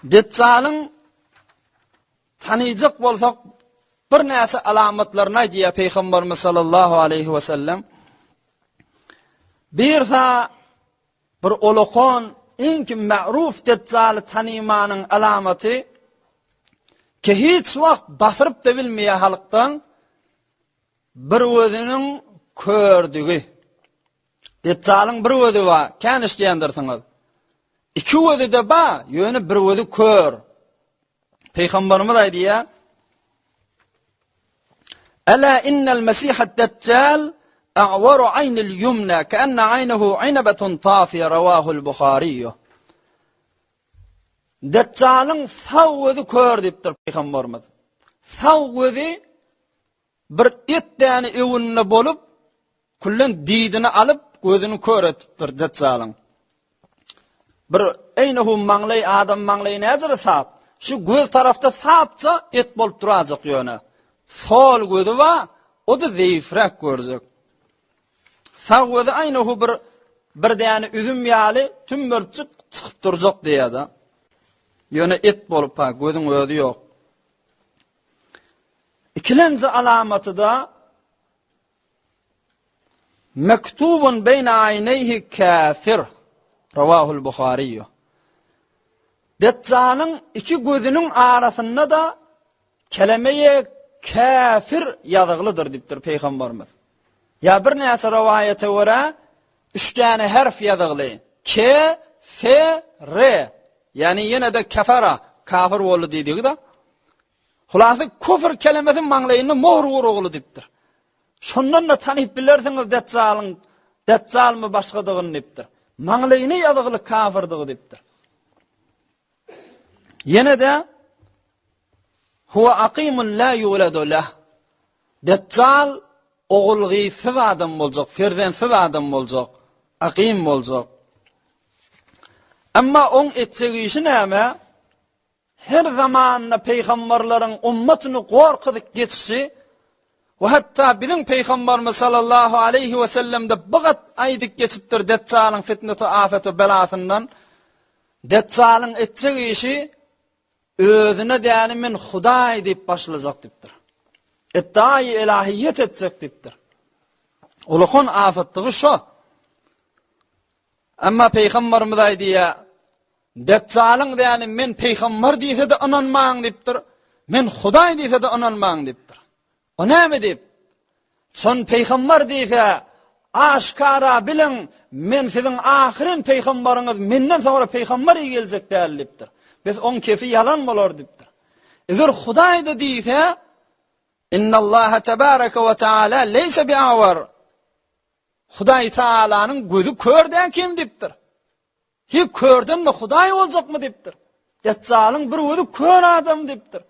Deçjalyň tanyjak bolsak birnäçe alamatlaryny aýdýar Pygamberimiz sallallahu aleýhi we sellem. Birsa bir olakon iň ki ma'ruf Deçjaly tanymanyň alamaty ki hiç wagt basyryp-da bilmeýär halkdan bir gözüniň kördügi. Deçjalyň bir gözi bar, kän eşidýändirsiňiz. Iki gözi-de bar, ýöne bir gözi kör. Pygamberimiz aýdýar, Ela innel mesihad deccal a'waru aynil yumna ka'anna aynahu inabatun tafiya rawahul Buhari. Deccalyň sag gözi kör diýipdir pygamberimiz. Sag gözi Bir et däne öwünde bolup, küllen didini alyp, gözüni kör etipdir Deçjalyň. Bir eýnehu maňlaý adam maňlaýy näjere sap? Şu göz tarapda sapja et bolup durajak ýöne. Sol gözi bar, o-da zeýifräk görjek. Sag gözi aýnehu bir bir däne üzüm ýaly tümmerçik çykyp durjak diýýär-de. Ýöne et bolup-ha, gözüň özi ýok. Ikilenji alamaty-da Mektubun beýne aýneýhi käfir. Rawahul Buhariýu. Deçjalyň iki gözüniň arasynda-da kelemeýe käfir ýazyglydyr diýipdir Pygamberimiz. Ýa birnäçe rowaýata görä üç däne herf ýazygly. K, F, R. Ýagny ýene-de kefara, kafir boldy diýdigi-de. Hulasy küfr kelemesi maňlaýynda mohr urugly diýipdir. Şondan-da tanyp bilersiňiz Deçjalyň Deçjalmy başgadygyny diýipdir. Maňlaýyna ýazygly kafirdygy diýipdir. Ýene-de Huwa aqimun la yuladu lah. Deçjal ogul-gyzsyz adam boljak, perzentsiz adam boljak, akym boljak. Emma oň etjek işi näme? Her zamanda pygamberleriň ummatyny gorkuzyp geçişi we hatda biziň pygamberimiz sallallahu aleýhi we sellemde bu gat aýdyp geçipdir Deçjalyň fitneti afeti belasyndan Deçjalyň etjek işi özüne däli men Hudaý diýip başlajak diýipdir. Iddiaýy elahiýet etjek diýipdir. Ulukan afatdygy şo. Emma pygamberimiz aýdýar Deçjalyň däli men pygamber diýse-de ynanmaň diýipdir. Men Hudaý diýse-de ynanmaň diýipdir. O näme diýip? Çyn pygamber diýse, aşkara biliň, men siziň ahyryn pygambaryňyz, menden soňra pygamber geljek däl diýipdir. Bes oň kefi ýalan bolar diýipdir. Eger Hudaý-da diýse, Innallaha tebaraka we taala leýse bi'awar. Hudaý Taalanyň gözi kör däl kim diýipdir. Hi körden-de Hudaý boljakmy diýipdir. Deçjalyň bir gözi kör adam diýipdir.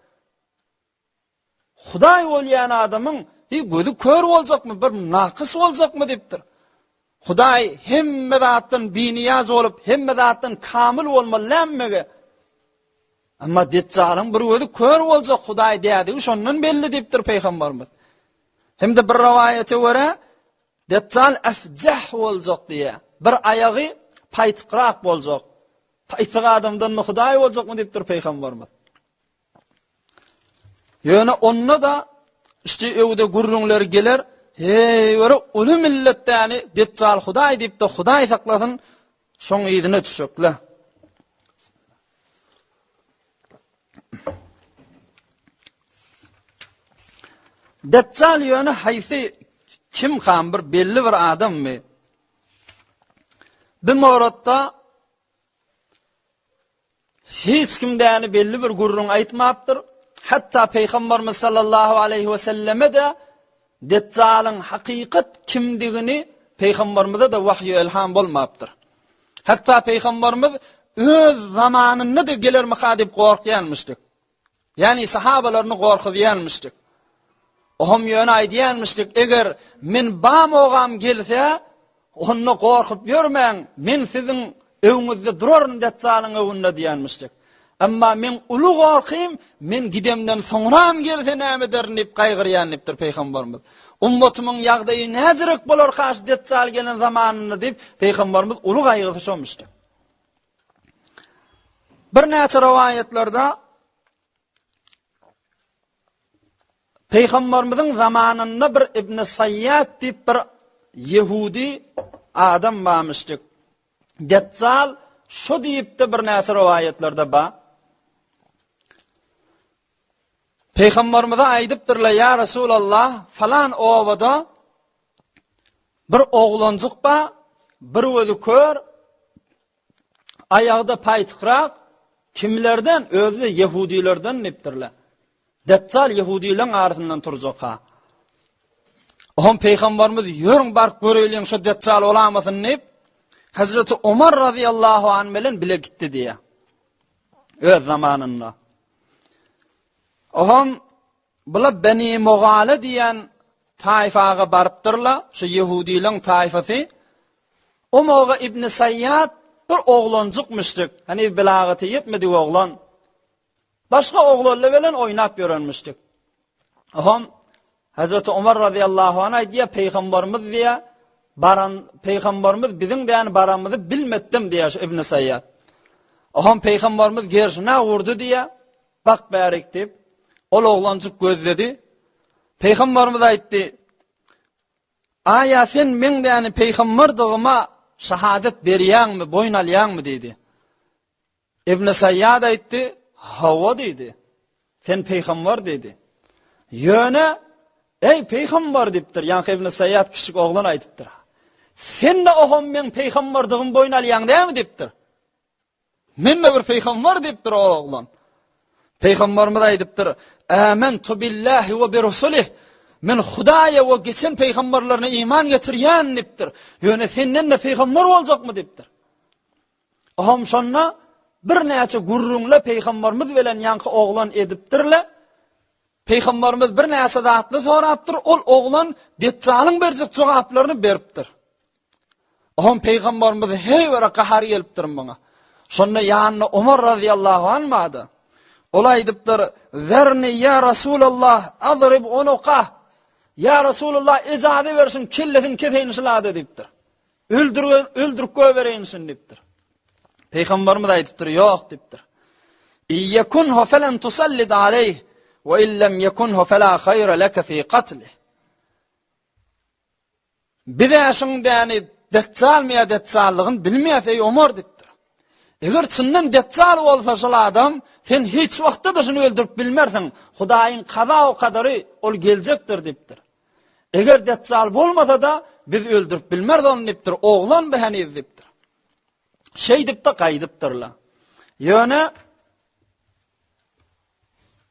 Hudaý bolýan adamyň hi gözi kör boljakmy, bir nakys boljakmy diýipdir. Hudaý hemme zatdan biniýaz bolup, hemme zatdan kamyl bolmaly dälmege. Emma Deçjalyň bir gözi kör boljak Hudaý dädigi şondan belli diýipdir pygamberimiz. Hem-de bir rowaýata görä, Deçjal efjeh boljak diýýär. Bir aýagy paýtykrak boljak. Paýtyk adamdan-da Hudaý boljakmy diýipdir pygamberimiz. Ýöne onda-da işte öwde gürrüňler geler, heý, bir uly milletdäni Deçjal Hudaý diýip-de Hudaý saklasyn, şoň yzyna düşekle. Deçjal ýöne haýsy kimkam bir belli bir adammy? Bir moratda hiç kim däni belli bir gürrüň aýtmapdyr. Hatda Pygamberimiz sallallahu aleýhi we selleme-de Deçjalyň hakykat kimdigini Pygamberimize-de wahýu elham bolmapdyr. Hatda Pygamberimiz öz zamanynda-da gelermika diýip gorkýanmyşdyk. Ýagny sahabalaryny gorkuzýanmyşdyk. Ohm ýöne aýdýanmyşdyk, eger men bamogam gelse, onda gorkup ýörmäň, men siziň öňüňizde duraryn Deçjalyň öňünde diýenmişdik. Emma meň uly gorkym, men gidemden soňram gelse näme ederin diýip gaýgyrýan diýipdir Pygamberimiz. Ummatymyň ýagdaýy näjirek bolarka şu Deçjal gelen zamanynda diýip, Pygamberimiz uly gaýgysy şomuşdy. Birnäçe rowaýatlarda Pygamberimiziň zamanynda bir Ibn Saýýad diýip bir ýehudi adam barmyşdyk. Deçjal şo diýip-de birnäçe rowaýatlarda bar. Pygamberimize aýdypdyrlar, Ýa Resulallah, falan obada bir oglanjyk bar, bir gözi kör, aýagda paýtykrak, kimlerden, özi-de ýehudylardan diýipdirler. Deçjal ýehudylaryň arasyndan turjak-ha. Oňa Pygamberimiz ýörüň baryp göreýliň şo Deçjal bolamasyn diýip, Hazreti Omar razyýallahu anh bilen bile gitdi diýýär. Öz zamanynda. Oňa Bular Beni Mugala diýen taýfaga barypdyrlar, şu ýehudylaryň taýfasy. Omaga ibn Saýýad bir oglanjykmyşdyk, heniz belagata ýetmedik oglan. Başga oglanlar bilen oýnap ýörenmişdik. Oňam Hazreti Omar razyýallahu anh aýdýar, Pygamberimiz diýýär, baran Pygamberimiz biziň diýen baramyzy bilmetdim diýýär şu Ibn Saýýad. Oňam Pygamberimiz gerşine urdy diýýär. Bak bärik diýip, ol oglanjyk gözledi. Pygamberimiz aýtdy, Aýa sen meň däni pygamberdygyma şahadat berýäňmi, boýun alýaňmy diýdi. Ibn Saýýad aýtdy, Hawa diýdi. Sen pygamber diýdi. Ýöne, eý pygamber diýipdir, ýaňky Ibn Saýýad kiçijik oglan aýdypdyr. Sen-de oham meň pygamberdygymy boýun alýaň dämi diýipdir. Men-de bir pygamber diýipdir o oglan. Pygamberimiz aýdypdyr, Amentu billahi we bi rusulih. Men Hudaýa we geçen pygamberlerine iman getirýän diýipdir. Ýöne senden-de pygamber boljakmy diýipdir. Ohm şonda birnäçe gürrüňle pygamberimiz bilen ýaňky oglan edipdirle. Pygamberimiz birnäçe zatly sorapdyr, ol oglan Deçjalyň berjek jogaplaryny beripdir. Oňam pygamberimiz heý bir gahary gelipdir muňa. Şonda ýanynda Omar razyýallahu anh bardy. Ol aýdypdyr, Zerni ýa Resulallah adrib unuka. Ýa Resulallah ijaza berşiň kellesini keseýin şulada diýipdir. Öldür öldürip goýbereýin şuny diýipdir. Pygamberimiz aýdypdyr, ýok diýipdir. Iýekunhu felen tusallid aleyh we illem yekunhu fela hayra leke fi qatlih. Biz-ä şuň däni Deçjalmy ýa Deçjallygyny bilmeýäs, eý Omar diýipdir. Eger çyndan Deçjal bolsa şol adam, sen hiç wagtda-da şuny öldürip bilmersiň. Hudaýyň kaza-u-kadary ol geljekdir diýipdir. Eger Deçjal bolmasa-da, biz öldürip bilmeris ony diýipdir. Oglan bu heniz diýipdir. Şeýdip-de gaýdypdyrlar. Ýöne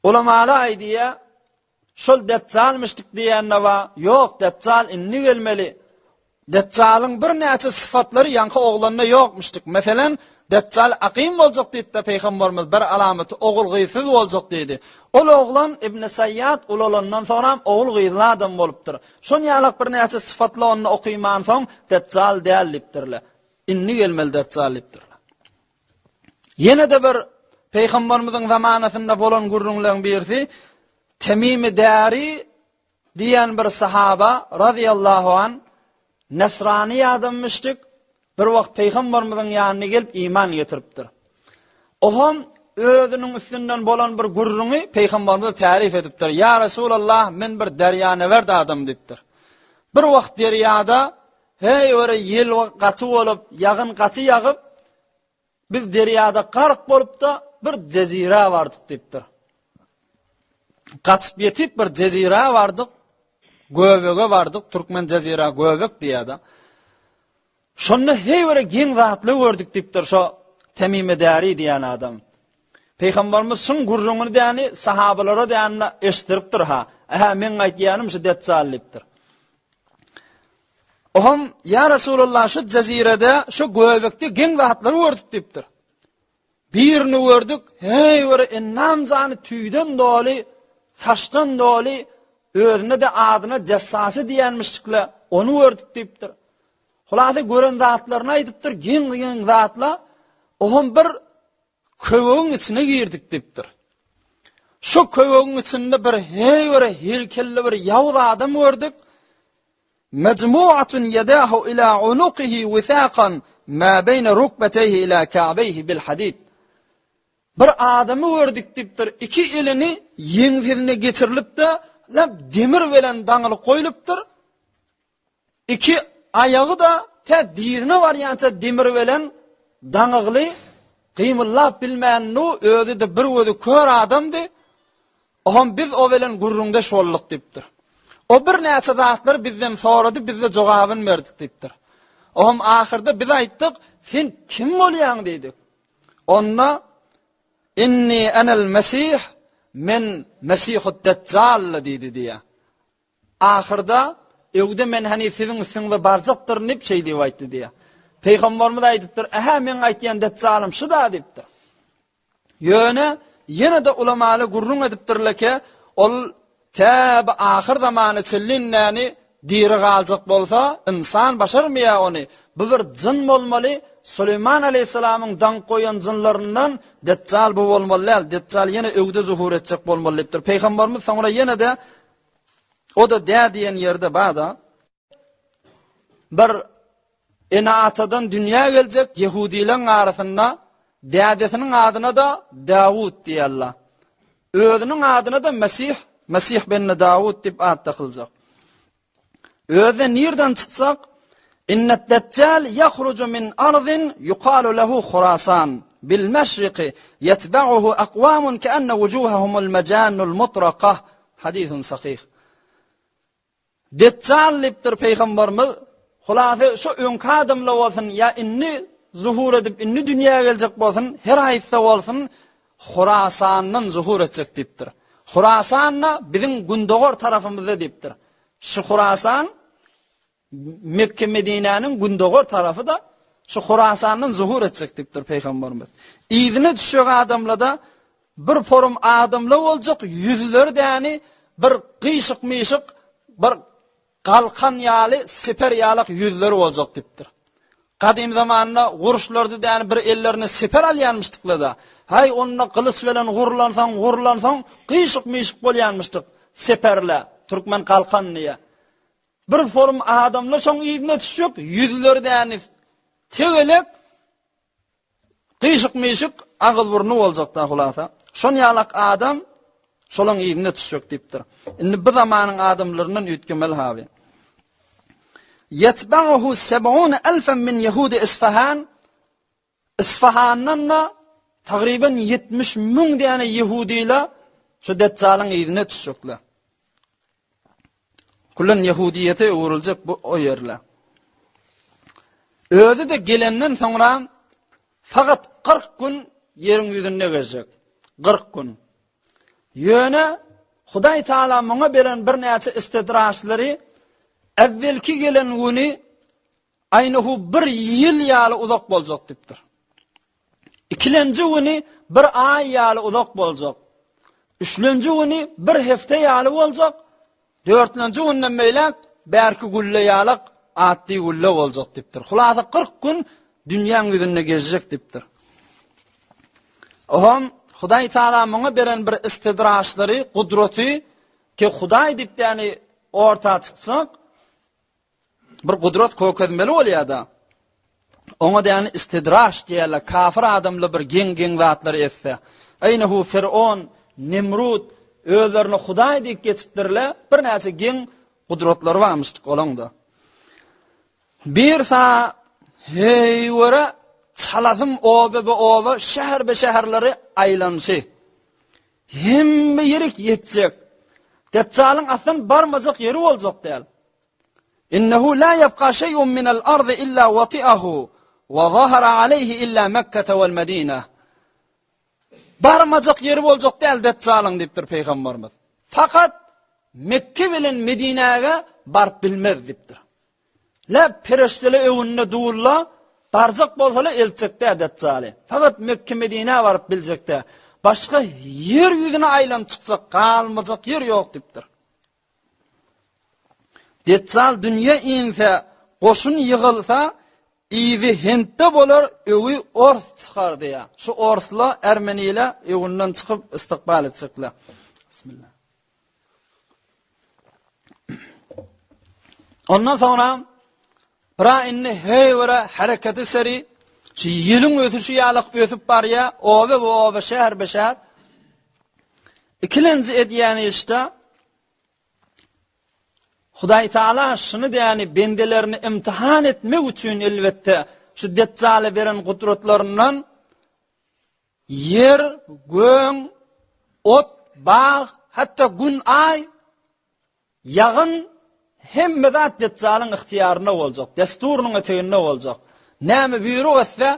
ulamalar aýdýar, Şol Deçjalmyşdyk diýende bar, ýok, Deçjal indi gelmeli. Deçjalyň birnäçe sypatlary ýaňky oglanda ýokmuşdyk. Meselem, Deçjal akym boljak diýipdi Pygamberimiz, bir alamaty ogul-gyzsyz boljak diýdi. Ol oglan Ibn Saýýad ulalandan soňram ogul-gyzly adam bolupdyr. Şon ýalak birnäçe sypatlar onda okymansoň, Deçjal däl diýipdirler. Indi gelmeli Deçjal diýipdirler. Ýene-de bir Pygamberimiziň zamanasynda bolan gürrüňleriň birisi Temimi Dari diýen bir sahaba razyýallahu an Nesrany adam müşrik bir wagt Pygamberimiziň ýanyna gelip iman getiripdir. Oňam özüniň üstünden bolan bir gürrüňi Pygamberimize täryf edipdir. Ýa Resulallah, men bir derýanewert adam diýipdir. Bir wagt derýada heý bir ýel gaty bolup, ýagyn gaty ýagyp, Biz derýada gark bolup-da, bir jezirä bardyk diýipdir. Gaçyp ýetip bir jezirä bardyk, göbege bardyk, türkmen jezirä göbek diýýär-de. Şonda heý bir geň zatlar gördük diýipdir şo Temime Däri diýen adam. Pygamberimiz şuň gürrüňini däni sahabalara dänine eşitdiripdir ha. Ähä, meň aýtýanym şu Deçjal diýipdir. Oňam, Ýa Resulallah, şu jezirede, şu göbekde geň zatlary gördük diýipdir. Birini gördük, heý bir ennam jany tüýden doly, saçdan doly, özüne-de adyna Jessasy diýenmişdikle, ony gördük diýipdir. Hulasa gören zatlaryny aýdypdyr, geň-geň zatla. Oňam bir Köwegiň içine girdik diýipdir. Şo köwegiň içinde bir heý bir heýkelli bir ýawuz adam gördük. Mejmuatun ýedahu ila unukihi wisakan ma beýne rukbeteýhi ila ka'beýhi bil hadid. Bir adamy gördük diýipdir, iki elini ýeňsesine geçirilip-de, lap demir bilen daňylyp goýlupdyr. Iki aýagy-da tä dyzyna barýança demir bilen daňygly, gymyldap bilmändu, özi-de bir gözi kör adamdy. Oňam biz o bilen gürrüňdeş bolduk diýipdir. O birnäçe zatlary bizden sorady, biz-de jogabyny berdik diýipdir. Oňam ahyrda biz aýtdyk, sen kim bolýaň diýdik. Onda Inni enel Mesih, men Mesihud Deçjal diýdi diýýär. Ahyrda, Öwde men heniz siziň üstüňize barjakdyryn diýip, şeý diýip aýtdy diýýär. Pygamberimiz aýdypdyr, Ähä, meň aýtýan Deçjalym şu-da diýipdir. Ýöne, ýene-de ulamaly gürrüň edipdirler ki, ol tä bi ahyr zamana çenli indäni diri galjak bolsa, ynsan başarmaýar ony. Bu bir jyn bolmaly, Süleýman aleýhissalamyň daňyp goýan jynlaryndan Deçjal bu bolmaly däl, Deçjal ýene öwde zuhur etjek bolmaly diýipdir. Pygamberimiz soňra ýene-de O-da dä diýen ýerde bar-da. Bir ene-atadan dünýä geljek ýehudileň arasynda dädesiniň adyna-da Dawut diýerler. Özüniň adyna-da Mesih, Mesih benne Dawut diýip at dakyljak. Özi nirden çykjak? Innet-Deçjal ýahruju min ardin ýukalu lehu Hurasan bil meşriki ýetba'uhu akwamun keenne wujuhahumul mejannul mutraka Hadisun sahyh. Deçjal diýipdir pygamberimiz, hulasy şu öňki adamlar bolsun ýa indi zuhur edip indi dünýä geljek bolsun, her haýsy bolsun Hurasandan zuhur etjek diýipdir. Hurasan-da biziň gündogar tarapymyzda diýipdir. Şu Hurasan Mekge Medinäniň gündogar tarapy-da şu Hurasandan zuhur etjek diýipdir pygamberimiz. Yzyna düşjek adamlarda bir forum adamlar boljak, ýüzleri däni bir gyşyk-myşyk bir galkan ýaly, siper ýalak ýüzleri boljak diýipdir. Gadym zamanda guruşlarda däni bir ellerine siper alýanmyşdyklar-da. Haý, onda gylyç bilen gurlansoň, gurlansoň gyşyk-myşyk bolýanmyşdyk siperle, türkmen galkan diýýär. Bir forum adamlar şoň yzyna düşjek, ýüzleri däni tegelek, gyşyk-myşyk, agyz-burny boljak-da hulasa. Şon ýalak adam şolaň yzyna düşjek diýipdir. Indi bu zamanyň adamlaryndan üýtgemeli haby. Ýetba'uhu seb'une elfen min ýehudi Isfahan Isfahandan-da tagryban 70 müň däne ýehudylar şu Deçjalyň yzyna düşjekler. Küllen ýehudiýete öwrüljek bu o ýerler. Özi-de gelenden soňra fakat 40 gün ýeriň ýüzünde gezjek. 40 gün. Ýöne Hudaý Taala muňa beren birnäçe istidraçlary äwwelki gelen güni Aýnahu bir ýyl ýaly uzak boljak diýipdir. Ikilenji güni bir aý ýaly uzak boljak. Üçlenji güni bir hepde ýaly boljak. Dörtlenji günden beýläk bärki gülle ýalak atdy gülle boljak diýipdir. Hulasa 40 gün dünýäň ýüzünde gezjek diýipdir. Ohm Hudaý Taala muňa beren bir istidraçlary, gudraty ki Hudaý diýip ýani orta çykjak. Bir gudrat kökezmeli bolýar-da. Oňa däni istidraç diýerler, kafir adamlar bir geň-geň zatlary etse. Eýnehu Firon, Nemrut özlerine hudaý diýip geçipdirler, birnäçe geň gudratlary barmyşdyk olaň-da. Bir sa heýwere çalasym oba-be-oba, şäher-be-şäherleri aýlanyşy. Hemme ýerik ýetjek. Deçjalyň aslan barmajak ýeri boljak däl. Innehu la ýebka şeý'un minel ardy illa wati'ahu we zahara aleýhi illa Mekkete wel Medine. Barmajak ýeri boljak däl Deçjalyň diýipdir Pygamberimiz. Fakat Mekke bilen Medinäge baryp bilmez diýipdir. Lä perişdele öňünde durla, barjak bolsala eltjek dä Deçjaly. Fakat Mekke Medinä baryp biljek dä. Başga ýer ýüzüne aýlanyp çykjak galmajak ýer ýok diýipdir. Deçjal dünýä inse, goşun ýygylsa, yzy Hintde bolar, öwi ors çykar diýýär. Şu orsla, ermenile öňünden çykyp istikbal etjekler. Bismillah. Ondan soňra bira indi heýwere hereketi seri. Şu ýeliň ösüşi ýalak ösüp barýar, oba-be-oba, şäher-be-şäher. Ikilenji edýän işde Hudaý Taala şuny däni bendelerini imtihan etmek üçin elbetde şu Deccala beren gudratlaryndan ýer, göň, ot, bag, hatda gün, aý, ýagyn hemme zat Deccalyň ygtyýarynda boljak, dessurynyň eteginde boljak. Näme buýruk etse,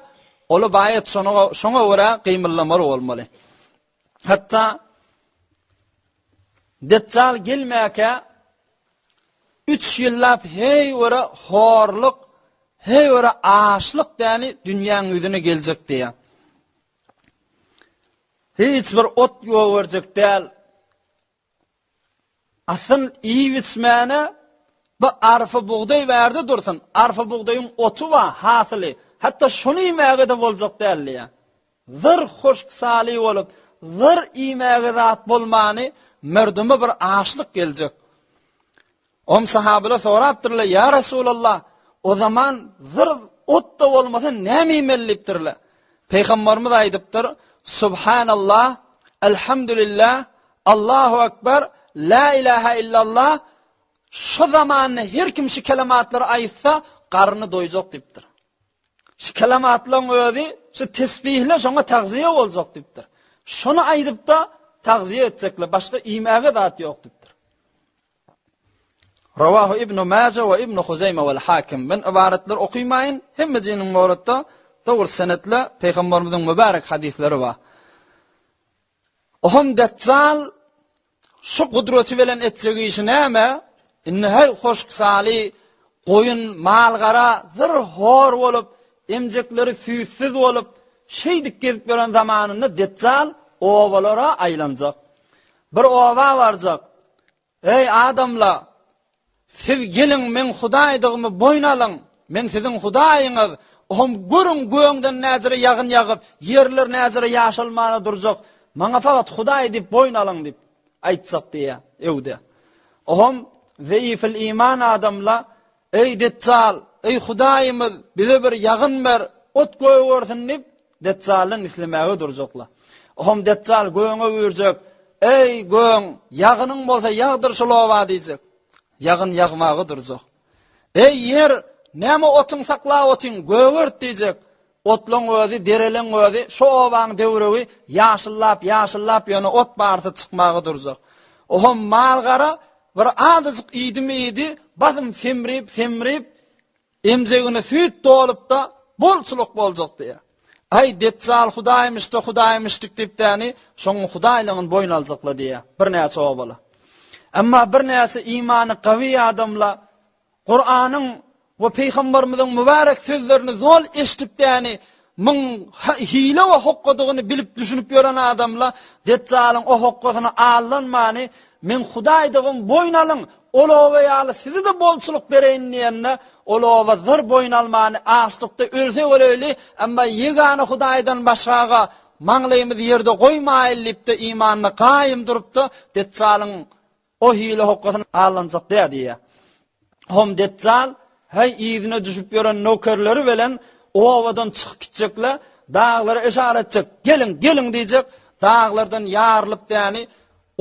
oly baýat şoňa görä gymyldamaly bolmaly. Hatda Deçjal gelmäkä üç ýyllap heý göre horluk, heý göre açlyk däni dünýäň ýüzüne geljek diýýär. Hiç bir ot ýowerjek däl. Asyl iýip-içmäne bu arpa-bugdaý bärde dursun, arpa-bugdaýyň oty bar, hasyly, hatda şony iýmäge-de boljak däl diýýär. Zyr huşk-saly bolup, zyr iýmäge zat bolmany merduma bir açlyk geljek. Om sahabylar sorapdyrlar, Ýa Resulallah, o zaman zyr ot-da bolmasa näme iýmeli diýipdirler. Pygamberimiz aýdypdyr, Subhanallah, Elhamdülillah, Allahu Ekber, La ilaha illallah, şo zamanda her kim şu kelematlary aýtsa, garny doýjak diýipdir. Şu kelematlaryň özi, şu tesbihler şoňa tagziýe boljak diýipdir. Şony aýdyp-da tagziýe etjekler, başga iýmäge zat ýok diýipdir. Rawahu Ibn Maja we Ibn Huzeýme wel Hakim. Men ybaratlary okymaýyn, hemmejiniň moratda dogry senetle Pygamberimiziň mübarek hadyslary bar. Oham Deçjal şu gudraty bilen etjek işi näme? Indi heý hoşksaly goýun, mal-gara zyr hor bolup, emjekleri süýtsüz bolup, şeýdip gezip ýören zamanynda Deçjal obalara aýlanjak. Bir oba barjak. Eý, adamlar! Siz geliň, meň Hudaýdygymy boýun alyň! Men siziň Hudaýyňyz! Ohm görüň, gögden näjere ýagyn ýagyp, ýerler näjere ýaşalmana durjak. Maňa fakat Hudaý diýip boýun alyň diýip aýtjak diýýär, öwde. Ohm zeýifil iman adamlar, Eý, Deçjal! Eý, Hudaýymyz! Bize bir ýagyn ber, ot gögersin diýip, Deçjaldan islemäge durjaklar. Ohm Deçjal göňe buýurjak, Eý, göň, ýagynyň bolsa ýagdyr şul oba diýjek. Ýagyn ýagmaga durjak. Eý, ýer, näme otuň saklap otyň, gögert diýjek. Otlaň özi, dereleň özi, şo obaň döwregi ýaşyllap, ýaşyllap ýöne ot barysy çykmaga durjak. Ohm mal-gara bir azajyk iýdimi iýdi, basym semrip, semrip, Emjegine süýt dolup-da, bolçulyk boljak diýýär. Aý, Deçjal hudaýmyş-da, hudaýmyşdyk diýip-däni, şoň hudaýlygyny boýun aljakla diýýär birnäçe obaly. Emma birnäçe imany gawy adamla Kuranyň we pygamberimiziň mübärek sözlerini zol eşidip-däni, muň hile we hokgadygyny bilip düşünip ýören adamla Deçjalyň o hokgasyna aldanmany, Meň Hudaýdygym boýun alyň, ol oba ýaly sizi-de bolçulyk bereýin diýende, ol oba zyr boýun almany, açlykda ölsek öleýli, emma ýegana Hudaýdan başgaga maňlaýymyzy ýerde goýmaýyl diýip-de imanyna gaýym durupda Deçjalyň O hile hokgasyna aldanjak däl diýýär. Hom Deçjal, häý, yzyna düşüp ýören nökerleri bilen obadan çykyp gitjekle, daglara yşara etjek, Geliň, geliň diýjek, daglardan ýarylyp däni,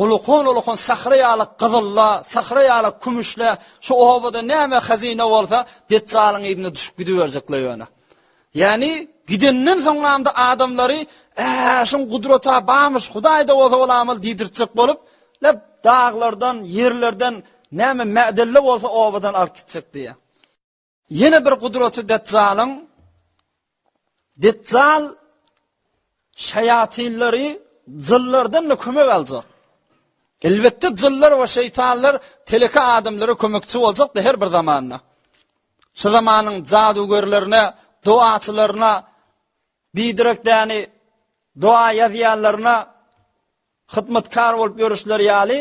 ulukan-ulukan sahra ýaly gyzylla, sahra ýaly kümüşle, şu obada näme hazyna bolsa, Deçjalyň yzyna düşüp gidiberjekle ýöne. Ýagny, gidenden soňramda adamlary, Ä, şuň gudrat-a barmyş, Hudaý-da bolsa bolamyl diýdirtjek bolup, lep daglardan, ýerlerden näme mädelle bolsa obadan alyp gitjek diýýär. Ýene bir gudraty Deçjalyň, Deçjal şeýatynlary jynlardan-da kömek aljak. Elbetde jynlar we şeýtanlar teleke adamlara kömekçi boljakdy her bir zamanda. Şu zamanyň jadygörlerine, dogaçylaryna, biderek däni doga ýazýanlaryna hytmatkar bolup ýörüşleri ýaly,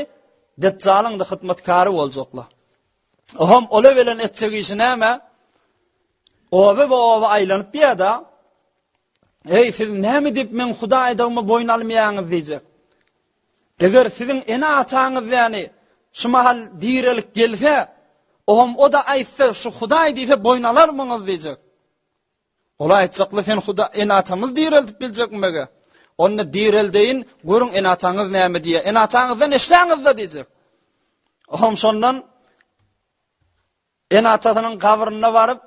Deçjalyň-da hytmatkary boljaklar. Ohm ola bilen etjek işi näme? Oba-oba aýlanyp ýa-da, Eý, siz näme diýip meň Hudaýdygymy boýun almaýaňyz diýjek. Eger siziň ene-ataňyz ýany şu mahal direlip gelse, oňam o-da aýtsa, şu Hudaý diýse boýun alarmyňyz diýjek. Olar aýtjaklar, sen Huda, ene-atamyzy direldip biljekmi mege? Onda direldeýin, görüň ene-ataňyz näme diýýär. Ene-ataňyzdan eşläňiz-de diýjek. Ohm şondan ene-atasynyň gabryna baryp,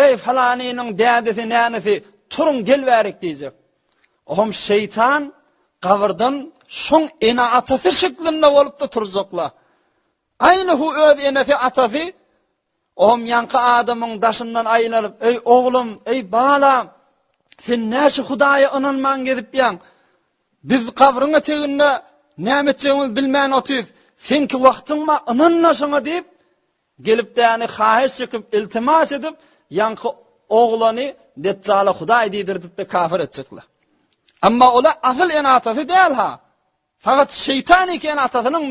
Eý, falanynyň dädesi, nänesi, turuň gel bärik diýjek. Ohm şeýtan gabyrdan şoň ene-atasy şeklinde bolup-da turjaklar. Aýny hu öz enesi, atasy Ohm ýaňky adamyň daşyndan aýlanyp, Eý, oglum, eý, balam, sen näçe Hudaýa ynanman gezipýäň? Biz gabryň eteginde näme etjegimizi bilmän otyrys. Seňki wagtyň bar, ynan-da şoňa diýip, gelip däni haýyş çekip, iltimas edip, ýaňky oglany Deçjala Hudaý diýdirdip-de kafir etjekler. Emma olar asyl ene-atasy däl-ha. Fakat şeýtan eken atasynyň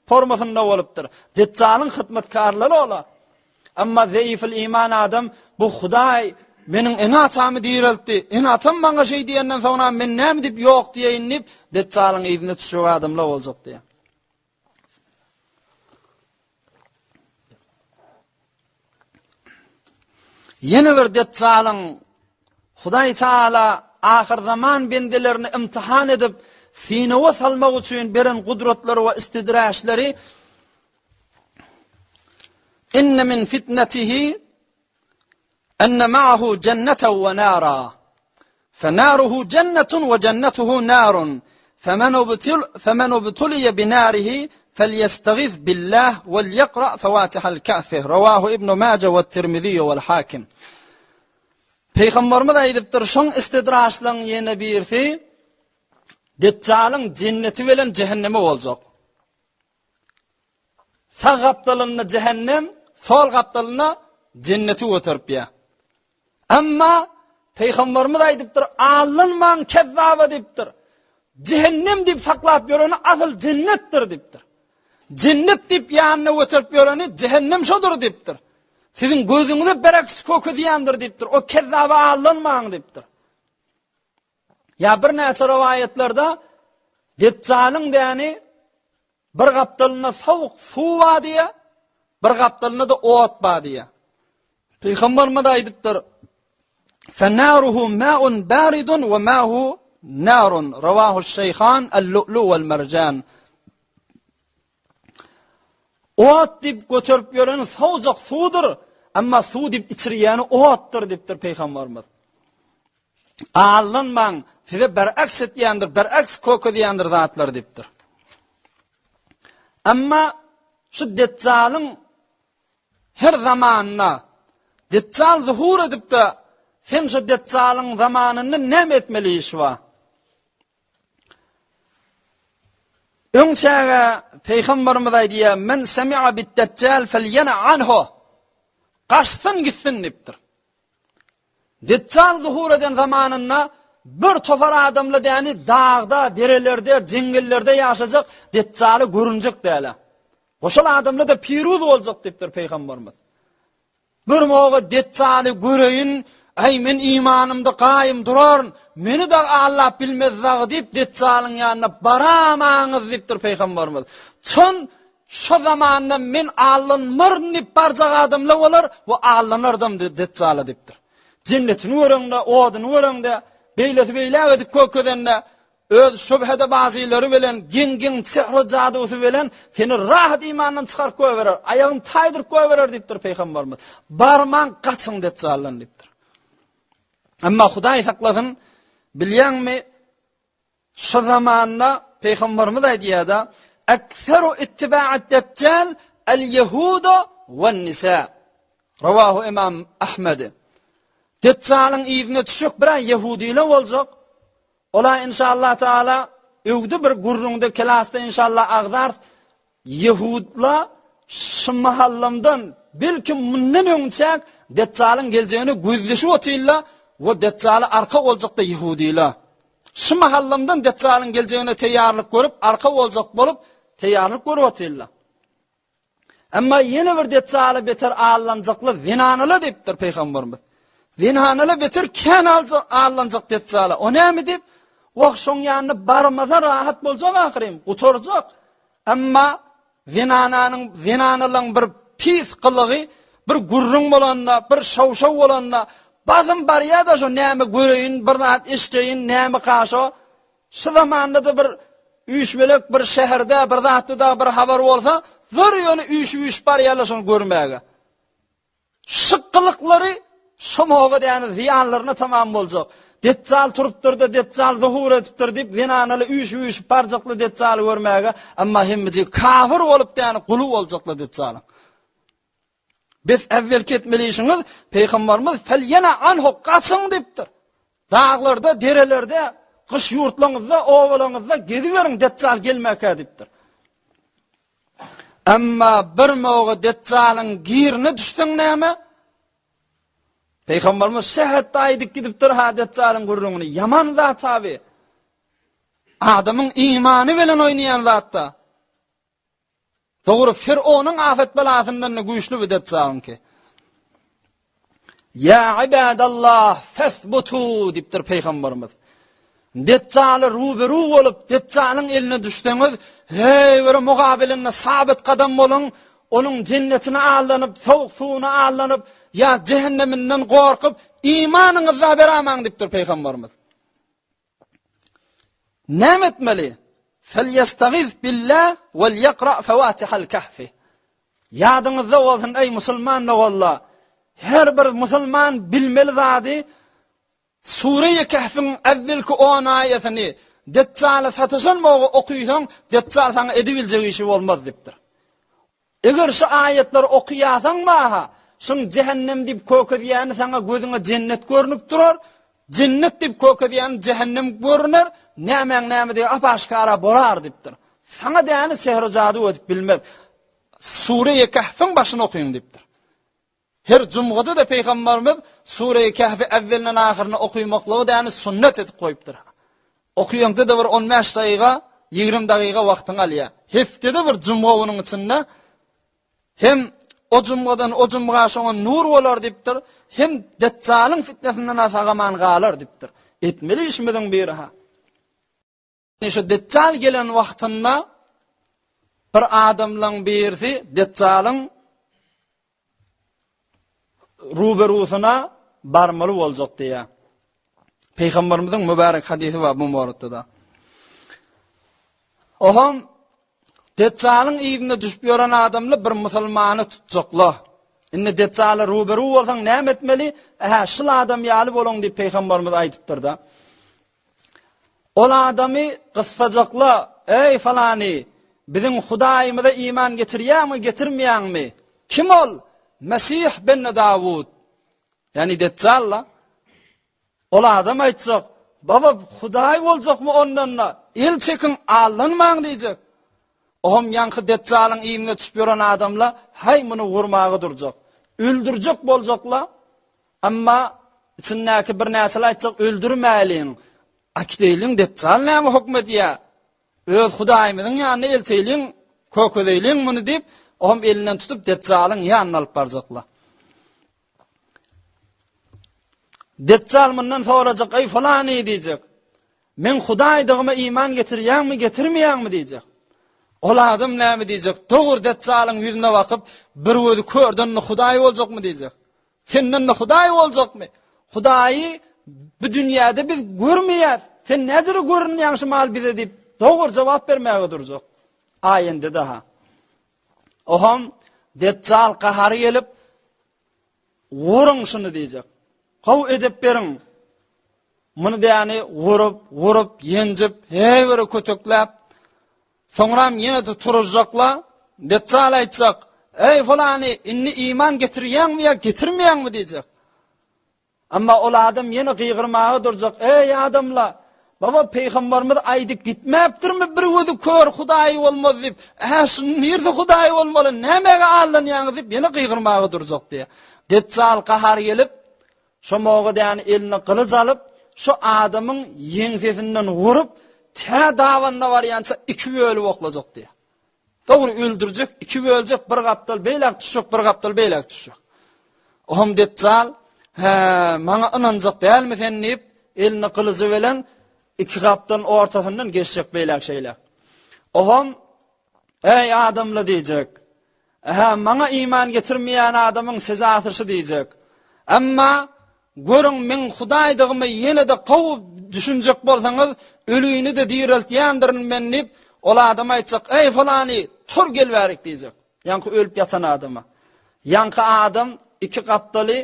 formasynda bolupdyr. Deçjalyň hyzmatkarlary olar. Emma zeýifil iman adam bu Hudaý meniň ene-atamy direltdi. Ene-atam maňa şeý diýenden soňra men näme diýip ýok diýeýin diýip, Deçjalyň yzyna düşjek adamlar boljak diýýär. Ýene bir Deçjalyň Hudaý Taala ahyrzaman bendelerini imtihan edip, synawa salmak üçin beren gudratlary we istidraçlary Inne min fitnetihi Enne ma'ahu jenneten we nara. Fe naruhu jennetun we jennetuhu narun. Femen ubtuliye bi narihi felyestagif billah vel yekra fevatihal kehfi. Rawahu Ibn Maje we Tirmizi vel Hakim. Peygamberimiz aýdypdyr, şoň istidraçlaryň ýene birisi Deçjalyň jenneti bilen cehennemi boljak. Sag gapdalynda jähennem, sol gapdalynda jenneti göteripýär. Emma Pygamberimiz aýdypdyr, aldanmaň kezzaba diýipdir. Jähennem diýip saklap ýöreni asyl jennetdir diýipdir. Jennet diýip ýanyna göterip ýöreni jähennem şodur diýipdir. Siziň gözüňize bereks kökezýändir diýipdir. O kezzaba aldanmaň diýipdir. Ýa birnäçe rowaýatlarda Deçjalyň däni Bir gapdalynda sowuk suw bar diýýär, bir gapdalynda-da ot bar diýýär. Pygamberimiz aýdypdyr, Fenaruhu ma'un baridun we ma'hu narun. Rawahu Şeyhan El-Lu'lu wal Marjan. Ot diýip göterip ýören sowujak suwdur, emma suw diýip içirýäni otdur diýipdir pygamberimiz. Aldanmaň, size beraks etýändir, beraks kökezýändir zatlar diýipdir. Emma şu Deçjalyň her zamanynda Deçjal zuhur edip-de, sen şu Deçjalyň zamanynda näme etmeli iş bar? Öň çäge Pygamberimiz aýdýar, Men semi'a bid-Deçjal felýena anhu. Gaçsyn gitsin diýipdir. Deçjal zuhur eden zamanynda bir topar adamla däni dagda, derelerde, jeňňellerde ýaşajak Deçjaly görünjek dälä. Goşal adamla-da piruz boljak diýipdir Pygamberimiz. Bir moga Deçjaly göreýin, äý men imanymda gaýym duraryn, meni dagy allap bilmez dagy diýip Deçjalyň ýanyna baramaňyz diýipdir Pygamberimiz. Çon Şo zamanda men allanmaryn diýip barjak adamlar bolar we allanardam Deçjala diýipdir. Jennetini göreňde, oduny göreňde, beýlesi beýläk edip kökezende, öz şübhede bazylary bilen, geň-geň sehru-jadusy bilen seni rahat imandan çykaryp goýberer, aýagyny taýdyryp goýberer diýipdir Pygamberimiz. Barmaň, gaçyň Deçjaldan diýipdir. Emma Hudaý saklasyn, bilýäňmi, Şu zamanda Pygamberimiz aýdýar-da, Ekseru ittiba'at Deçjal el-Ýehudu wen-nisa. Rawahu Imam Ahmed. Deçjalyň yzyna düşjek bir ýehudiler boljak. Olar inşallah taala öwdi bir gürrüňde klasda inşallah agzarys. Ýehudlar şu mahallamdan, belki mundan öňçäk Deçjalyň geljegine gözleşip otyrlar we Deçjala arka boljakda ýehudylar. Şu mahallamdan Deçjalyň geljegine teýýarlyk görüp, arka boljak bolup, teýýarlyk görüp otyrlar. Emma ýene bir Deçjala beter allanjaklar zenanalar diýipdir pygamberimiz. Zenanalar beter kän allanjak Deçjala. O näme diýip, wah şoň ýanyna barmasa rahat boljak ahyryn, gutarjak. Emma zenananyň, zenanalaň bir pis gylygy bir gürrüň bolanda, bir şow-şow bolanda, Basym barýa-da şo näme göreýin, bir zat eşdeýin, nämeka şo. Şu zamanda-da bir üýşmelek bir şäherde, bir zatda-da bir habar bolsa, zor ýöne üýşüp-üýşüp barýarlar şony görmäge. Şykgylyklary şomaga däni zyýanlaryna tamam boljak. Deçjal turupdyr-da, Deçjal zuhur edipdir diýip, zenanaly üýşüp-üýşüp barjakly Deçjaly görmäge, emma hemmejigi kafir bolup däni guly boljakly Deçjalyň. Bes äwwelki etmeli işiňiz, Pygambarymyz felýena anhu gaçyň diýipdir. Daglarda, derelerde, gyş ýurtlaryňyzda, obalaryňyzda geziberiň Deçjal gelmäkä diýipdir. Emma bir moga Deçjalyň girine düşseň näme? Pygambarymyz şähetde aýdyp gidipdir ha Deçjalyň gürrüňini. Ýaman zat abi. Adamyň imany bilen oýnaýan zatda. Dogry, Firownyň afet belasyndan-da güýçli bu Deçjalyňky. Ýa ibadallah, fesbutu diýipdir pygamberimiz. Deçjala ruberu bolup, Deçjalyň eline düşseňiz, heý bir mugabelinde sabit gadam boluň, onuň jennetine aldanyp, sowuk suwuna aldanyp, ýa jehenneminden gorkup, imanyňyzda beramaň diýipdir pygamberimiz. Näme etmeli? Felýestagiz billah wel ýakra fawatihal kahfi. Ýadyňyzda bolsun eý musulman doganlar, her bir musulman bilmeli zady Sure-i Kehfiň äwwelki on aýatyny Deçjala sataşan mogy okysaň, Deçjal saňa edibiljek işi bolmaz diýipdir. Eger şu aýatlary okaýasaň maha, şuň jähennem diýip kökezýäni saňa gözüňe jennet görnüp durar, jennet diýip kökezýäni jähennem görüner, nämäň nämedigi ap-aşgara bolar diýipdir. Saňa däni sehr-u-jadu edip bilmez. Sure-i Kehfiň başyny okyň diýipdir. Her jumgada-da Pygamberimiz Sure-i Kehfi äwwelinden ahyryna okymaklygy däni sünnet edip goýupdyr. Okaýaňda-da bir on bäş dagyga, 20 dagyga wagtyňy alýar. Hepdede bir jumga onuň içinde hem o jumgadan o jumga şoňa nur bolar diýipdir, hem Deçjalyň fitnesinden sag-aman galar diýipdir. Etmeli işimiziň biri-ha. Şu Deçjal gelen wagtynda bir adamlaň birisi Deçjalyň ruberusyna barmaly boljak diýýär. Pygamberimiziň mübärek hadysy bar bu moratda-da. Oham Deçjalyň yzyna düşüp ýören adamlar bir musulmany tutjaklar. Indi Deçjala ruberu bolsaň näme etmeli? Ähä, şul adam ýaly boluň diýip pygamberimiz aýdypdyr-da. Ol adamy gyssajakla, Eý, falany, biziň Hudaýymyza iman getirýäňmi, getirmeýäňmi? Kim ol? Mesih benne Dawud. Ýagny Deçjal-la. Ol adam aýtjak, Baba, Hudaý boljakmy ondan-da? El çekiň, aldanmaň diýjek. Oňam ýaňky Deçjalyň yzyna düşüp ýören adamla, haý, muny urmaga durjak. Öldürjek boljakla. Emma içindäki birnäçeler aýtjak, Öldürmäliň, äkideýliň, Deçjal näme höküm edýär? Öz Hudaýymyzyň ýanyna elteýliň, kökezeýliň muny diýip, oňam elinden tutup Deçjalyň ýanyna alyp barjaklar. Deçjal mundan sorajak, Eý, falany diýjek. Meň Hudaýdygyma iman getirýäňmi, getirmeýäňmi diýjek. Ol adam näme diýjek? Dogry Deçjalyň ýüzüne bakyp, bir gözi körden-de Hudaý boljakmy diýjek. Senden-de Hudaý boljakmy? Hudaýy bu dünýäde biz görmeýäs. Sen näjere görünýäň şu mal bize diýip, dogry jogap bermäge durjak. Aýende daha. Oham Deçjal gahary gelip, Guruň şuny diýjek. Gowy edep beriň. Muny diýäni gurup, gurup, ýenjip, heý bir kötekläp, soňram ýene-de turuzjakla, Deçjal aýtjak, Eý, falany, indi iman getirýäňmi ýa getirmeýäňmi diýjek. Emma ol adam ýene gygyrmaga durjak, Eý, adamlar! Baba, pygamberimiz aýdyp gitmäpdirmi, bir gözi kör Hudaýy bolmaz diýip? Ä, şuny nirde Hudaýy bolmaly, nämäge aldanýaňyz diýip, ýene gygyrmaga durjak diýýär. Deçjal gahary gelip, şo mogadäni eline gylyç alyp, şo adamyň ýeňsesinden urup, tä dabanyna barýança iki bölüp oklajak diýýär. Dogry öldürjek, iki böljek, bir gapdal beýläk düşjek, bir gapdal beýläk düşjek. Oham Deçjal, Hä, maňa ynanjak dälmi sen diýip, eline gylyjy bilen iki gapdalyň ortasyndan geçjek beýläk-şeýläk. Oham, Eý, adamlar diýjek. Hä, maňa iman getirmeýän adamyň sezasy şu diýjek. Emma. Görüň, meň Hudaýdygymy ýene-de gowy düşünjek bolsaňyz, ölini-de direltýändirin men diýip, ol adama aýtjak, Eý, pylany, tur gel bärik diýjek. Ýaňky ölüp ýatan adama. Ýaňky adam iki gapdaly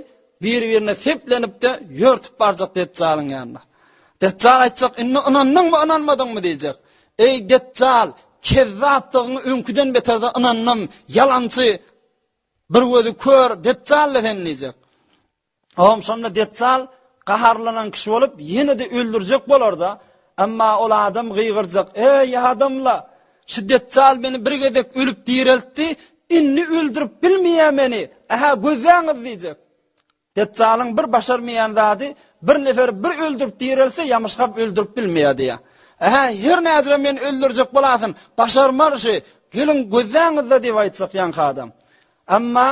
bir-birine seplenip-de ýörtüp barjak Deçjalyň ýanyna. Deçjal aýtjak, Indi ynandyňmy, ynanmadyňmy diýjek. Eý, Deçjal, kezzapdygyňy öňküden beter-de ynandym, ýalançy, bir gözi kör Deçjal-la sen diýjek. Oňam şonda Deçjal gaharlanan kişi bolup, ýene-de öldürjek bolar-da, emma ol adam gygyrjak, Eý, adamla! Şu Deçjal meni bir gezek ölüp direltdi, indi öldürip bilmeýär meni, ä-hä, gözläňiz diýjek. Deçjalyň bir başarmaýan zady, bir neferi bir öldürip direlse, ýamyşgap öldürip bilmeýär diýýär. Ä-hä, her näzire meni öldürjek bolasyn, başarmar şi, geliň gözläňiz-de diýip aýtjak ýaňky adam. Emma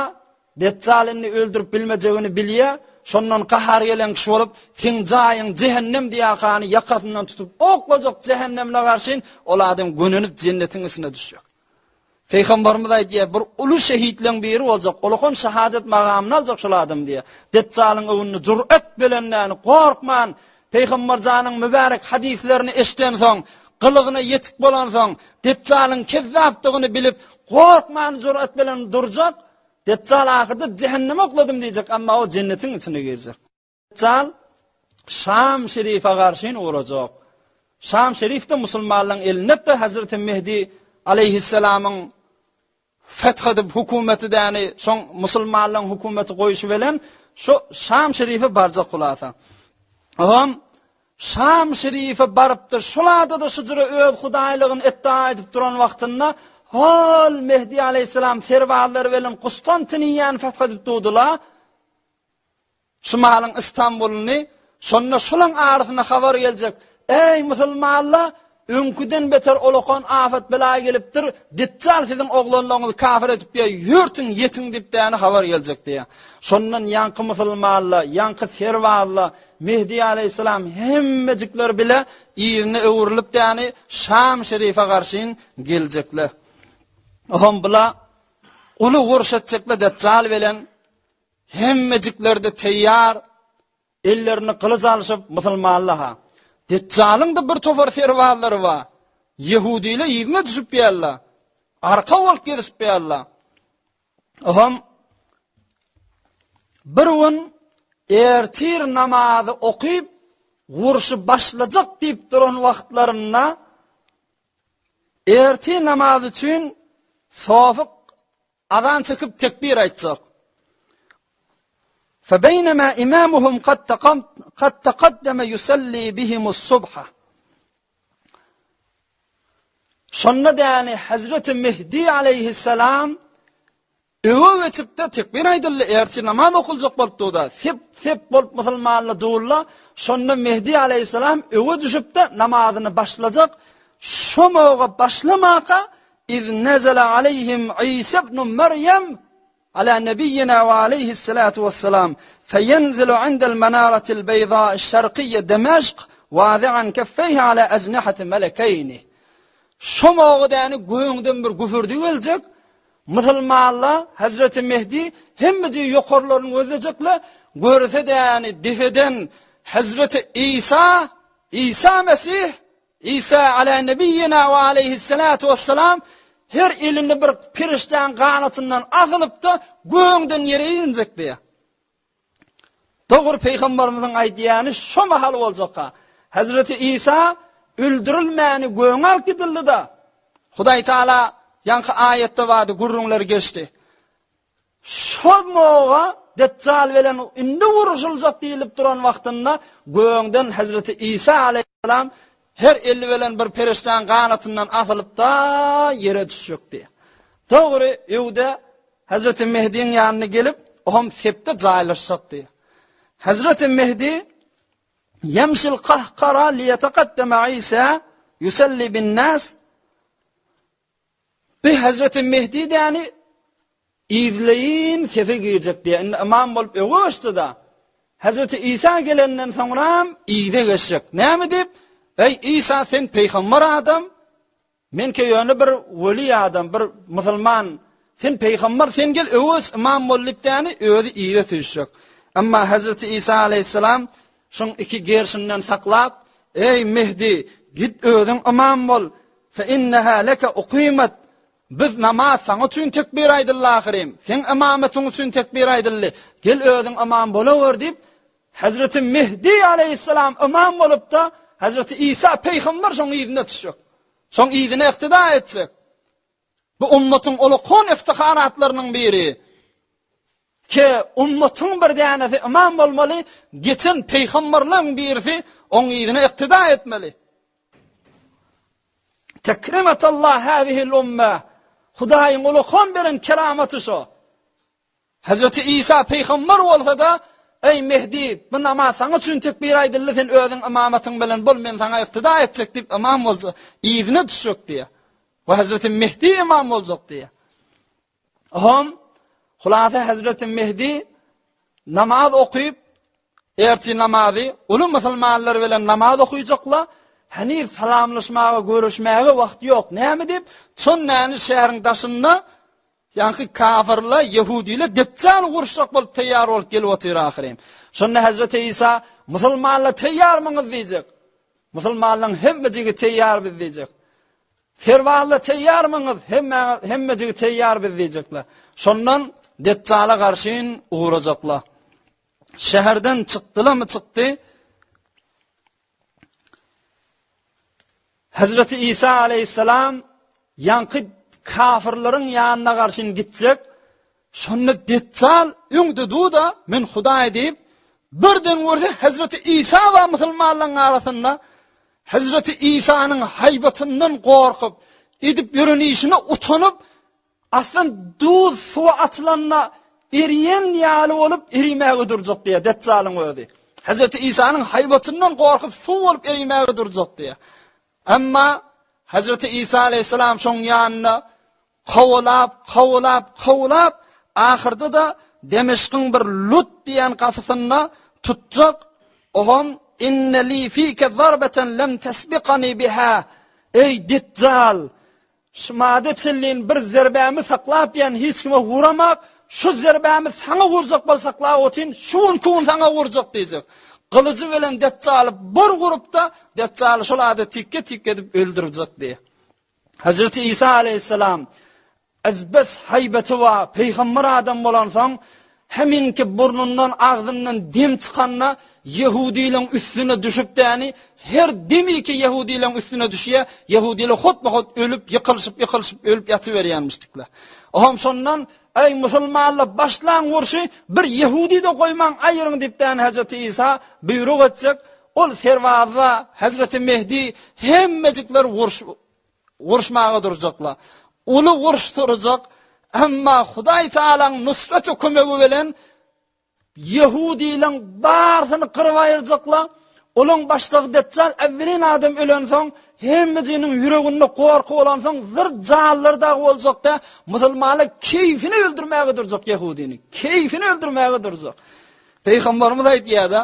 Deçjal indi öldürip bilmejegini bilýär, şondan gahary gelen kişi bolup, Seň jaýyň jähennem diýakany ýakasyndan tutup oklajak jähennemine garşyn ol adam gönenip jennetiň içine düşjek. Pygamberimiz aýdýar, bir uly şehitleň biri boljak, ulakan şahadet magamyny aljak şol adam diýýär. Deçjalyň öňünde jüret bilen gorkman, Pygamber janyň mübärek hadyslaryny eşdensoň, gylygyna ýetik bolansoň, Deçjalyň kezzapdygyny bilip, gorkman jüret bilen durjak, Deçjal ahyrda jähenneme okladym diýjek, emma o jennetiň içine girjek. Deçjal Şam şerife garşyn urajak. Şam şerif-de musulmanlaryň elinde-de Hazreti Mehdi aleýhissalamyň feth edip hökümeti däni şoň musulmanlaryň hökümeti goýşy bilen şu Şam şerife barjak hulasa. Oňam Şam şerife barypdyr. Şol adada şujura öz hudaýlygyny etdaa edip duran wagtynda hol Mehdi aleýhissalam serbazlary bilen Kustantiniýany feth edip durdylar. Şumalyň Istanbulyny, şonda şolaň arasyna habar geljek, Eý, musulmanlar, öňküden beter ulakan afat-bela gelipdir, Deçjal siziň oglanlaryňyzy kafir edip ýör, ýörtüň, ýetiň diýip däne habar geljek diýýär. Şondan ýaňky musulmanlar, ýaňky serbazlar, Mehdi aleýhissalam hemmejikler bile yzyna öwrülip däni Şam şerife garşyn geljekler. Ohm bula uly uruş etjekler Deçjal bilen Hemmejikleri-de teýýar, ellerinde gylyç alşyp, musulmanla-ha. Deçjalyň-da bir topar serbazlary bar. Ýehudile yzyna düşüp ýärler. Arka bolup gezişip ýärler. Oňam bir gün ertir namazy okyp, urşy başlajak diýip duran wagtlarynda ertir namazy üçin sofy Azan çekip tekbir aýtjak. Febeýnema imamuhum kad kad taqaddama yusalli bihimus subha. Şonda däni Hazreti Mehdi aleyhisselam öňe geçipde tekbir aýdyldy, ertir namaz okuljak bolup durda, sep sep bolup musulmanlar durla, şonda Mehdi aleyhisselam öňe düşüpde namazyny başlajak, şo moga başlamaka Iz nezele aleýhim Isa ibnu Merýem ala nebiýina we aleýhissalatu wessalam feýenzilu indel menaratil beýza'i şerkiýe Demeşk wazi'an keffeýhi ala ejnihati melekeýni. Şo mogudäni göňden bir güpürdi geljek, musulmanlar Hezreti Mehdi hemmejigi ýokarlaryny gözlejekler, görse däni depeden Hezreti Isa, Isa Mesih Isa ala nebiýina we aleýhissalatu wessalam her elinde bir perişdäň ganatyndan asylypda göňden ýere injek diýýär. Dogry pygamberimiziň aýdýany şo mahal boljakka. Hazreti Isa öldürilmäni göňe alyp gidildi-da. Hudaý Taala ýaňky aýatda bardy gürrüňler geçdi. Şol moga Deçjal bilen indi uruşyljak diýlip duran wagtynda göňden Hezreti Isa aleýhissalam her eli bilen bir perişdäň ganatyndan asylyp-da ýere düşjekdi. Dogry öwde Hezreti Mehdiň ýanyna gelip, oam sepde jaýlaşjakdy. Hezreti Mehdi Ýemşil kahkara liýetekaddeme Isa ýusalli bin nas Bi Hezreti Mehdi däni yzleýin sefe girjek diýýär. Indi ymam bolup öňe geçdi-da. Hezreti Isa gelenden soňram yza geçjek. Näme diýip? Eý Isa sen peýgamber adam, menkä ýöne bir weli adam, bir musulman. Sen peýgamber, sen gel öňe geç, ymam bol diýip däni özi yza süýşjek. Emma Hezreti Isa aleýhissalam şoň iki gerşinden saklap, Eý, Mehdi, git özüň ymam bol, fe inneha leke ukymet, Biz namaz saňa üçin tekbir aýdyldy ahyryn, seň ymamatyň üçin tekbir aýdyldy, gel özüň ymam bolawer diýip, Hezreti Mehdi aleýhissalam ymam bolupda, Hezreti Isa peýgamber şoň yzyna düşjek. Şoň yzyna iktida etjek. Bu ummatyň ulukon iftiharatlarynyň biri. Ke ummatyň bir dänesi ymam bolmaly, geçen peýgamberleň birisi oň yzyna iktida etmeli. Tekrimetallah hâzihil umme. Hudaýyň ulukon beren keramaty şo. Hezreti Isa peýgamber bolsa-da, Eý, Mehdi, bu namaz saňa üçin tekbir aýdyldy, sen özüň ymamatyň bilen bol, men saňa yktyda etjek diýip, ymam boljak, yzyna düşjek diýýär. We Hezreti Mehdi ymam boljak diýýär. Hom, hulasa Hezreti Mehdi namaz okyp, ertir namazy uly musulmanlar bilen namaz okyjaklar, heniz salamlaşmaga, görüşmäge wagt ýok. Näme diýip, çonnäni şäheriň daşynda Ýaňky kafyrlar, ýehudiler Deçjaly uruşjak bolup teýýar bolup gelip otyr ahyryn. Şonda Hezreti Isa, Musulmanlar teýýarmyňyz diýjek. Musulmanlaryň hemmejigi teýýar biz diýjek. Serbazlar teýýarmyňyz? Hemmäňiz hemmejigi teýýar biz diýjekler. Şondan Deçjala garşyn ugrajaklar. Şäherden çykdylarmy çykdy? Hezreti Isa aleýhissalam ýaňky kafirleriň ýanyna garşyn gitjek, şonda Deçjal öňde dur-da, men Hudaý diýip, birden görse Hezreti Isa bar musulmanlaryň arasynda, Hezreti Isanyň haýbatyndan gorkup, edip ýören işine utanyp, Aslan duz suwa atylanda erýän ýaly bolup erimäge durjak diýýär Deçjalyň özi. Hezreti Isanyň haýbatyndan gorkup suw bolup erimäge durjak diýýär. Emma Hezreti Isa aleýhissalam şoň ýanyna kowalap, kowalap, kowalap, ahyrda-da Demeşkiň bir Lut diýen gapysynda tutjak, Oňam inne li fike zarbeten lem tesbikani biha. Eý Deçjal, Şu mada çenlin bir zerbämi saklap ýan hiç kime wuramak, şu zerbämi saňa wurjak bol saklap otyn, şu günki gün saňa wurjak diýjek. Gylyjy bilen Deçjaly bir wurupda, Deçjaly şol ada tikge-tikge edip öldürjek diýýär. Hezreti Isa aleýhissalam ezbes haýbaty bar, peýgamber adam bolansoň, Heminki burnundan, agzyndan dem çykanda ýehudylaň üstüne düşüp däni, her demiki ýehudylaň üstüne düşýä, ýehudylar hotma-hot ölüp, ýykylyşyp, ýykylyşyp ölüp ýatyberýänmişdikler. Ohm şondan, Eý, musulmanlar, başlaň urşy, bir ýehudy-da goýmaň, aýyryň diýip däni Hezreti Isa buýruk etjek, ol serbazlar, Hezreti Mehdi hemmejikler urş Uruşmaga durjaklar. Uly uruş turjak, emma Hudaý Tagalaň nusraty kömegi bilen ýehudileň barysyny gyryp aýyrjaklar. Olaň başlygy Deçjal äwwelin adam ölensoň, hemmejiniň ýüreginde gorky bolansoň, zyr janlar dagy boljakda, musulmanlar keýfine öldürmäge durjak ýehudini. Keýfine öldürmäge durjak. Pygamberimiz aýdýar-da,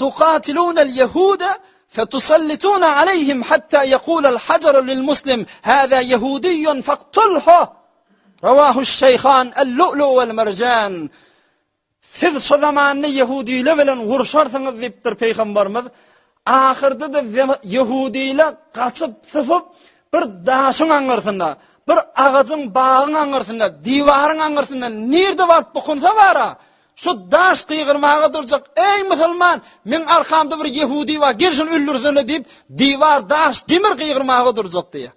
Tukatilunel ýehude fetusallituna aleyhim hatta yekulel hajaru lil muslim hâzâ yehudiyyun faktulhu. Rawahuş Şeyhan El-Lu'lu vel Merjan. Siz şo zamanda ýehudiler bilen urşarsyňyz diýipdir Pygamberimiz. Ahyrda-da ýehudiler gaçyp sypyp bir daşyň aňyrsynda, bir agajyň bagyň aňyrsynda, diwaryň aňyrsynda nirde baryp bukunsa bara, Şu daş gygyrmaga durjak, Eý, musulman, meň arkamda bir ýehudi bar, gel şuny öldürsene diýip, diwar, daş, demir gygyrmaga durjak diýýär.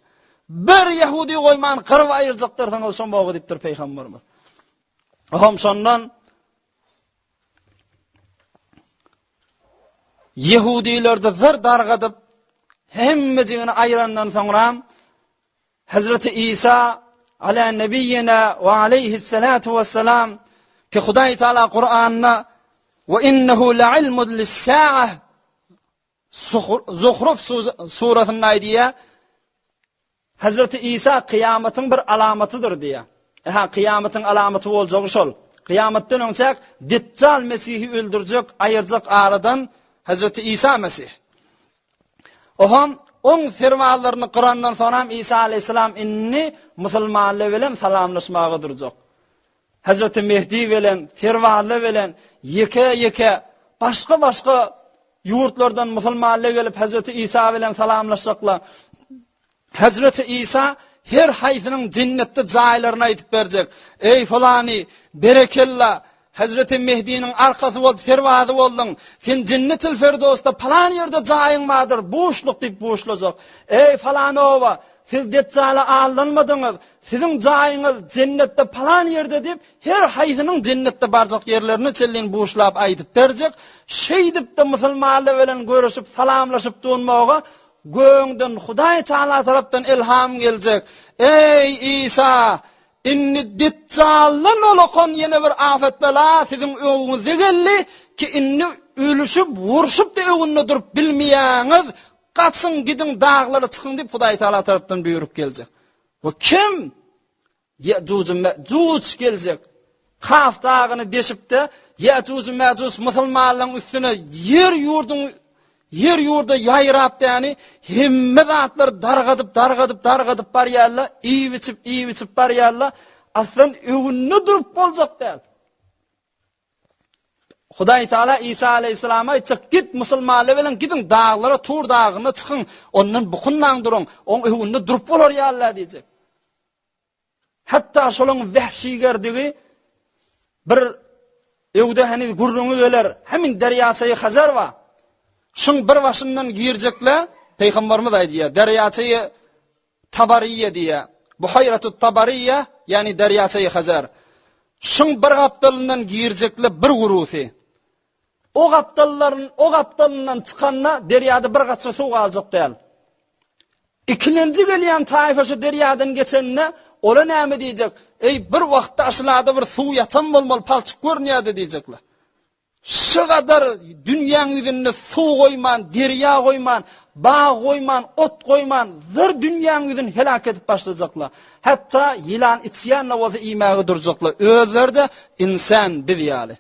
Bir ýehudi goýman gyryp aýyrjakdyrsyňyz şo mogy diýipdir pygamberimiz. Ohm şondan ýehudilerde zyr dargadyp, hemmejigini aýyrandan soňra Hezreti Isa, ala nebiýina we aleýhissalatu wessalam, ki Hudaý Taala Kuranda we innehu la'ilmun lis-sa'a Zuhruf surasynda aýdýar, Hezreti Isa kyýamatyň bir alamatydyr diýýär. Aha, kyýamatyň alamaty boljagy şol. Kyýamatdan öňçäk Deçjal Mesihi öldürjek, aýyrjak aradan Hezreti Isa Mesih. Oňam oň serbazlaryny gyrandan soňam Isa aleýhissalam indi musulmanlar bilen salamlaşmaga durjak. Hezreti Mehdi bilen, Serwazly bilen ýeke-ýeke başga-başga ýurtlardan musulmanlar gelip Hezreti Isa bilen salamlaşjaklar. Hezreti Isa her haýsynyň jennetde jaýlaryny aýdyp berjek. Eý falany, berekella, Hezreti Mehdiniň arkasy bolup serbazy bolduň. Sen Jennetil Ferdosda palan ýerde jaýyň bardyr, buşluk diýip buşlajak. Eý falan oba, siz Deçjala aldanmadyňyz. Siziň jaýyňyz jennetde palan ýerde diýip, her haýsynyň jennetde barjak ýerlerine çenlin buşlap aýdyp berjek. Şeýdip-de musulmanlar bilen görüşip, salamlaşyp durmaga Gögden Hudaý Tagala tarapdan ylham geljek. Eý, Isa! Indi Deçjaldan olakan ýene bir afet-bela siziň öňüňize geldi, ki indi ölüşip, urşup-da öňünde durup bilmeýäňiz, gaçyň, gidiň, daglara çykyň diýip Hudaý Tagala tarapdan buýruk geljek. Bu kim? Ýejuj Mejuj geljek. Kaf dagyny deşip-de, Ýejuj Mejuj musulmanlaryň üstüne ýer ýurduň ýer ýurda ýaýrap däni hemme zatlary dargadyp dargadyp dargadyp barýarlar, iýip-içip iýip-içip barýarlar. Aslan öňünde durup boljak däl. Hudaý Teala Isa aleýhissalama aýtjak, git musulmanlar bilen gidiň daglara, Tur dagyna çykyň, ondan bukunmaň duruň, oň öňünde durup bolar ýaly diýjek. Hatda şolaň wehşigerdigi bir öwde heniz gürrüňi geler, hemin derýaçaýy Hazar bar. Şuň bir başyndan girjekle, Pygamberimiz aýdýar, derýaçaýy Tabariýe diýýär. Buhaýratut Tabariýe, ýagny derýaçaýy Hazar. Şuň bir gapdalyndan girjekle bir gurusy. O gapdallaryn, o gapdalyndan çykanda derýada bir gatra suw galjak däl. Ikilenji gelýän taýfa şu derýadan geçende, ola näme diýjek? Eý, bir wagtda aşylada bir suw ýatan bolmaly, palçyk görünýärdi diýjekler. Şu gadar dünýäň ýüzünde suw goýman, derýa goýman, bag goýman, ot goýman, zyr dünýäň ýüzüni heläk edip başlajaklar. Hatda ýylan içýän-de bolsa iýmäge durjaklar. Özleri-de ynsan biz ýaly.